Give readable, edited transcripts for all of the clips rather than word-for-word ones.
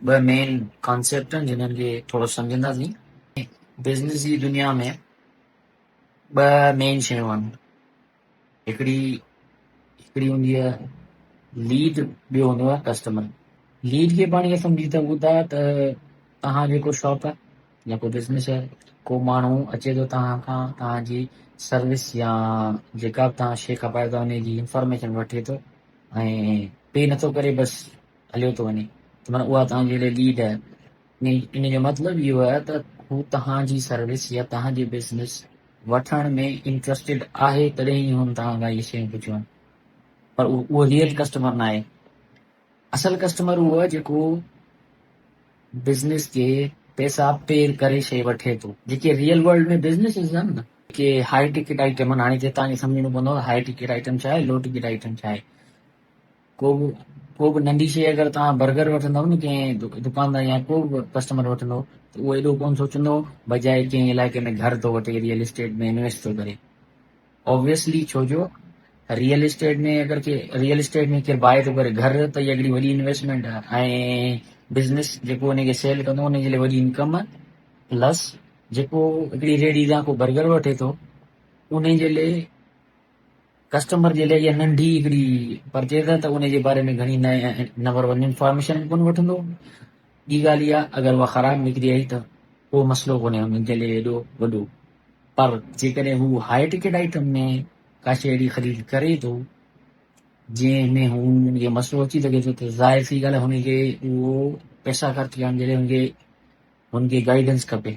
ٻه مين ڪانسيپٽ آهن جنھن کي ٿورو سمجهنداسين. بزنس جي دنيا ۾ ٻه مين شيون آهن، هڪڙي هڪڙي هوندي آهي ليڊ، ٻيو هوندو آهي ڪسٽمر. ليڊ کي پاڻ ائين سمجهي سگهون ٿا ته توهان جيڪو شاپ آهي يا ڪو بزنس آهي، ڪو ماڻهو اچي ٿو توهان کان توهان جي سروس يا جيڪا به توهان شيء کپايو ٿا ان جي انفارميشن وٺي ٿو ۽ پي نٿو ڪري بس هليو ٿو وڃي ته معنيٰ اها توهان جي لاء ليڊ آهي. ان جو مطلب اهو آهي ته هو توهان جي سروس يا توهان جي بزنس وٺڻ ۾ انٽرسٽيڊ آهي تڏهن ئي هن توهان کان اهي شيون پڇيون آهن، پر اهو ريئل ڪسٽمر ناهي. اصل ڪسٽمر اهو آهي جيڪو بزنس کي پئسا پي ڪري شيء وٺي ٿو. جيڪي ريئل ورلڊ ۾ بزنسز آهن نه، جيڪي هاء ٽڪيٽ آئٽم آهن، هاڻي هتي توهان کي سمجهڻو پوندو هاء ٽڪيٽ آئٽم ڇا آهي، لو ٽڪيٽ آئٽم ڇا آهي. ڪو به ڪو به ننڍي شيء اگر توهان برگر وٺندؤ نه ڪنهن دڪان تان يا ڪو به ڪسٽمر وٺندو ته اهو ايڏو ڪونه سوچندو بجاء ڪنهن علائقي ۾ گهر ٿو وٺي ريئل اسٽيٽ ۾ انويسٽ ٿو ڪري. اوبويسلي ڇو جو ريئل اسٽيٽ ۾ اگر ڪي ريئل اسٽيٽ ۾ ڪير باء ٿو ڪري گهر ته اها هڪڙي وڏي انويسٽمينٽ آهي ۽ بزنس جيڪو ان کي سيل ڪندو ان جي لاء وڏي انڪم آهي پلس جيڪو هڪڙي ريڙهي تان ڪو برگر وٺي ٿو ان جي لاء ڪسٽمر جي لاء اها ننڍي هڪڙي پرچيز آهي ته ان جي باري ۾ گهڻي نه نمبر ون انفارميشن به ڪونه وٺندو. ٻي ڳالهه اها اگر اها خراب نڪري آئي ته ڪو مسئلو ڪونهي انهن جي لاء ايڏو وڏو، پر جيڪڏهن هو هاء ٽڪيٽ آئٽم ۾ ڪا شيء اهڙي خريد ڪري ٿو جنهن ۾ هو ان کي مسئلو اچي سگهي ٿو ته ظاهر سي ڳالهه آهي هن کي اهو پئسا خرچ ڪرڻ جي لاء هن کي هن کي گائيڊنس کپي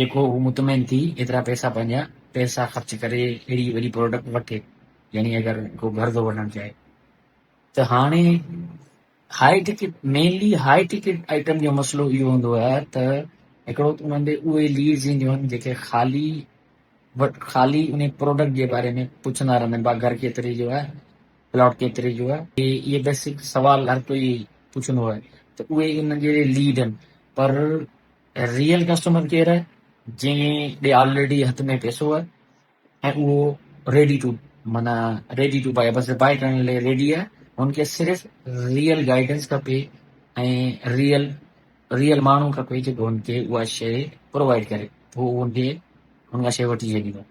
جيڪو هو مطمئن ٿي ايترا پئسا پنهنجا پئسا خرچ ڪري اهڙي وڏي پروڊڪٽ وٺي، يعني اگر ڪو گهر ٿو وٺڻ چاهي ته هاڻي high ticket mainly high ticket item جو مسئلو اهو هوندو آهي ته هڪڙو ته انهن ڏي اهي ليڊز اينديون آهن جيڪي خالي وٽ خالي ان پروڊڪٽ جي باري ۾ پڇندا رهندا آهن ڀا گهر ڪيتري جو آهي، پلاٽ ڪيتري جو آهي، اهي بيسڪ سوال هر ڪوئي پڇندو آهي ته اهي انهن جي ليڊ آهن، پر ريئل ڪسٽمر ڪير آهي جنهن ڏي آلريڊي هٿ ۾ پئسو آهي ۽ اهو ريڊي ٽو معنيٰ ريڊي ٽو بائي بس بائي ڪرڻ لاء ريڊي آهي، هن کي صرف ريئل گائيڊنس کپي ۽ ريئل ريئل ماڻهو کپي جيڪو هن کي اها شيء پرووائيڊ ڪري، هو هن کي هن کان شيء وٺي ڇڏيندو.